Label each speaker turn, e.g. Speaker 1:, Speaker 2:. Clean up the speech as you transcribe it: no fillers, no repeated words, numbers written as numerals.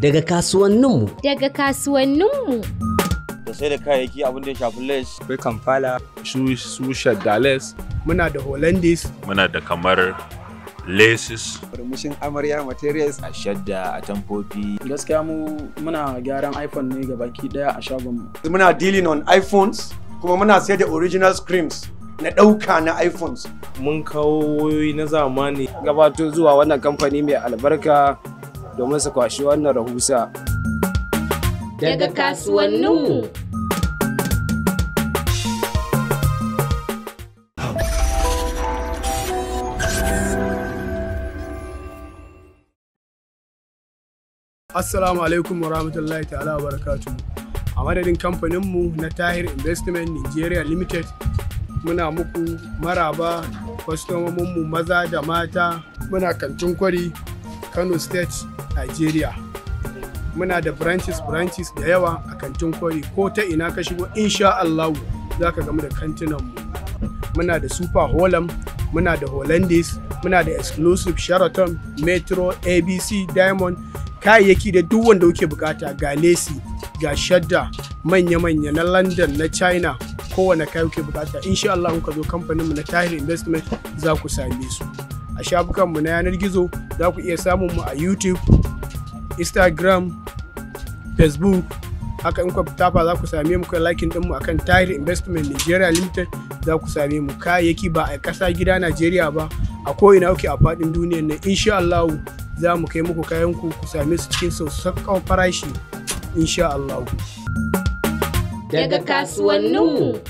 Speaker 1: Daga kasuwanninmu.
Speaker 2: Daga kasuwanninmu.
Speaker 3: Da sai da kayayyaki abin da ya shafi lace.
Speaker 4: Akwai Kampala.
Speaker 5: Su shaddales.
Speaker 6: Muna da Hollandis.
Speaker 7: Muna da kamar laces.
Speaker 4: Murmushin amarya materials.
Speaker 8: A shadda, a tamfofi.
Speaker 9: Gaskiya mu muna gyaran iPhone ne gabaki daya a shagonmu.
Speaker 10: Muna dealing on iPhones kuma muna sayar da original screens na ɗauka na iPhones.
Speaker 11: Mun kawo wayoyi na zamani.
Speaker 12: Gabato zuwa wannan kamfani mai albarka domin su kwashi wannan rahusa.
Speaker 2: Daga kasuwanninmu.
Speaker 6: Assalamu alaikum wa rahmatullahi ta'ala wa barakatuhu. A madadin kamfaninmu na Tahir Investment Nigeria Limited, muna muku maraba kwastomominmu maza da mata. Muna Kantin Kwari, Kano State, Nigeria. Muna da branches da yawa a Kantin Kwari. Ko ta ina ka shigo, insha Allahu za ka gamu da kantinanmu. Muna da Super Holland, muna da Hollandis, muna da Exclusive, Sheraton, Metro, ABC, Diamond, kayayyaki da duk wanda kuke bukata, ga lesi, ga shadda manya-manya na London, na China, kowane kayan kuke bukata, insha Allah kuka zo kamfaninmu na Tahir Investment za ku same su. A shafukanmu na yanar gizo za ku iya samun mu a YouTube, Instagram, Facebook. Haka in ku tafa za ku same mu, kai liking din mu akan Tahir Investment Nigeria Limited za ku same mu. Kayayyaki ba a ƙasa gida Najeriya ba, a ko ina kuke a faɗin duniyar nan, insha Allah za mu kai muku kayan ku, ku same su cikin sauƙaƙƙen farashi, insha Allah.
Speaker 2: Daga kasuwanninmu.